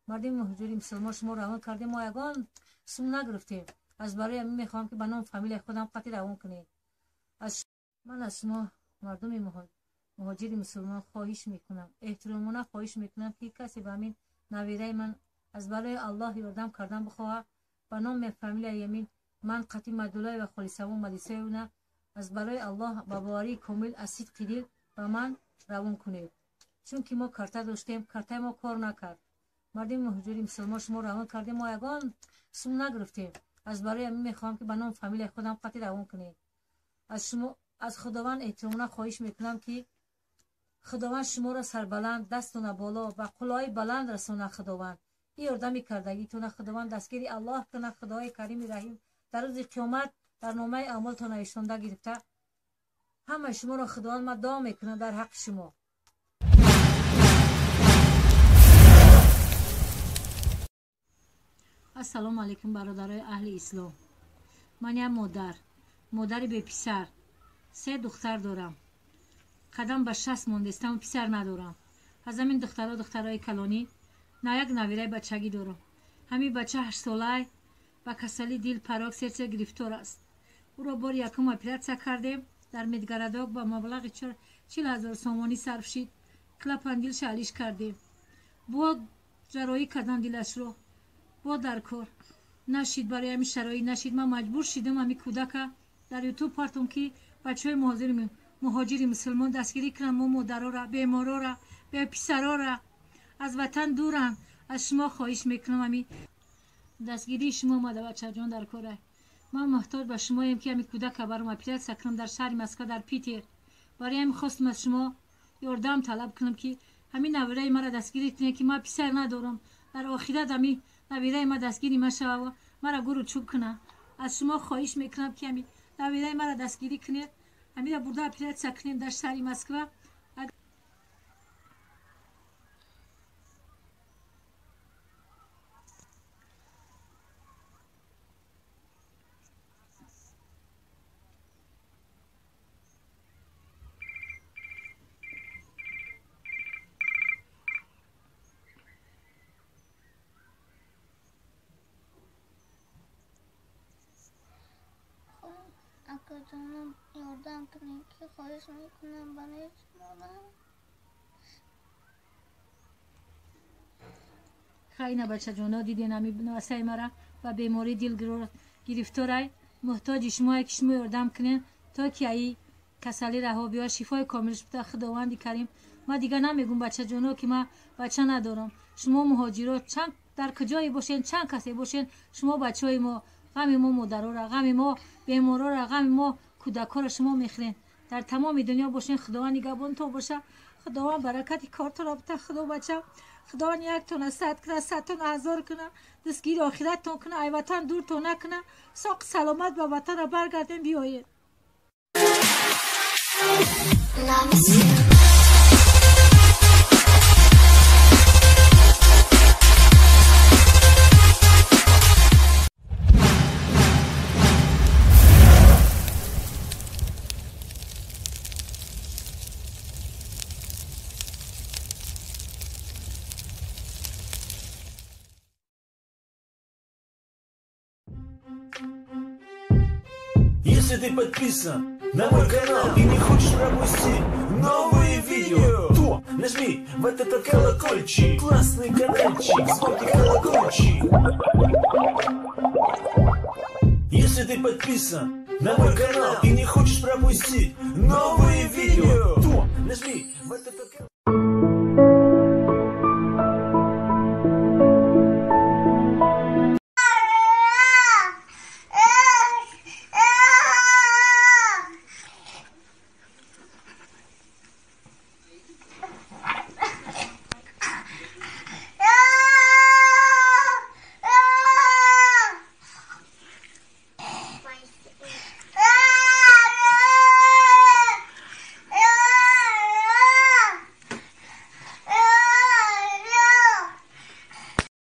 Мардуми муҳоҷири мусулмон шумо равон кардем, мо ягон сум нагирифтем. Аз барои ҳамин мехоҳам, ки ба ном фамилияи худам қатъи равон кунед. Аз ман аз шумо мардуми муҳоҷири мусулмон хоҳиш мекунам, эҳтиромона хоҳиш мекунам, ки касе ба ҳамин навираи ман аз барои Аллоҳ ёрдам кардан бихоҳад, ба номи фамилияи ҳамин ман қатъи Мадуллаева Холисаво Мадисаевна аз барои Аллоҳ ба боварии комил аз сидқи дил ба ман равон кунед. Чунки мо карта доштем, картаи мо кор накард. Мардуми муҳоҷири мусулмон шумо равон кардем, мо ягон сум нагирифтем. Аз барои ҳамин мехоҳам, ки ба номи фамилияи худам қатъи равон кунед. Аз шумо аз Худованд эҳтиромона хоҳиш мекунам, ки Худованд шуморо сарбаланд, дастона боло ба қуллаҳои баланд расона. Худованд ин ёрдами кардагитона Худованд дастгири Аллоҳ кунад. Худои Карими Раҳим дар рӯзи қиёмат дар номаи аъмолтон навиштонда гирифта ҳамаи шуморо Худованд ман дуо мекунам дар ҳаққи шумо. Ассалому алайкум, бародарои аҳли ислом. Ман як модар, модари беписар, се духтар дорам. Қадам ба 60 мондестам, писар надорам. Аз ҳамин духтаро духтарои калонӣ на як навираи бачагӣ дорам. Ҳамин бача 8-солай ба касали дил парок сердца гирифтор аст. Ӯро бори якум оператсия кардем дар Медгородок, ба маблағи 40 000 сомонӣ сарф шид. Клапан дилша алиш кардем, бо ҷарроҳӣ кардан дилашро бо дар кор нашид. Барои ҳамин шароит нашид, ман маҷбур шидам ҳамин кӯдака дар Ютуб партом, ки бачаҳои муҳоҷири мусулмон дастгирӣ кунанд мо модарора, беморора, беписарора, аз ватан дуранд. Аз шумо хоҳиш мекунам, ҳамин дастгирии шумо омада, бачаҷон, дар кора. Ман муҳтоҷ ба шумоем, ки ҳамин кӯдака баром оператсия кунам дар шаҳри Москва, дар Питер. Барои ҳамин хостам аз шумо ёрдам талаб кунам, ки ҳамин навираи маро дастгирӣ кунед, ки ман писар надорам. Дар охират ҳамин навираи ма дастгири ма шава, маро гуру чӯб кунад. Аз шумо хоҳиш мекунам, ки ҳамин навираи маро дастгирӣ кунед, ҳаминро бурда оператсия кунем дар шаҳри Москва. Акаҷонам, ёрдам кунед, ки хоҳиш мекунам барои шумо. Хайна, бачаҷоно, диден, ҳами навасаи мара ба бемории дил гирифторай. Муҳтоҷи шумое, ки шумо ёрдам кунед, то ки аи касалӣ раҳо биёяд, шифои комилш буда Худованди Карим. Ман дигар намегум, бачаҷоно, ки ман бача надорам. Шумо муҳоҷирот чанд дар куҷое бошен, чанд касе бошен, шумо бачаҳои мо, ғами мо модарора, ғами мо беморора, ғами мо кӯдакҳоро шумо мехӯред. Дар тамоми дунё бошен, Худованд нигаҳбонтон боша. Худованд баракати кортонро бита. Худо, бача, Худованд яктона сад куна, садтона ҳазор куна, дастгири охираттон куна, ай ватан дуртон накуна. Соқ саломат ба ватанро баргардем, биёед. Love is you. Если ты подписан на мой канал и не хочешь пропустить новые видео, то нажми вот этот колокольчик, классный каналчик, звонкий колокольчик. Если ты подписан на мой канал и не хочешь пропустить новые видео,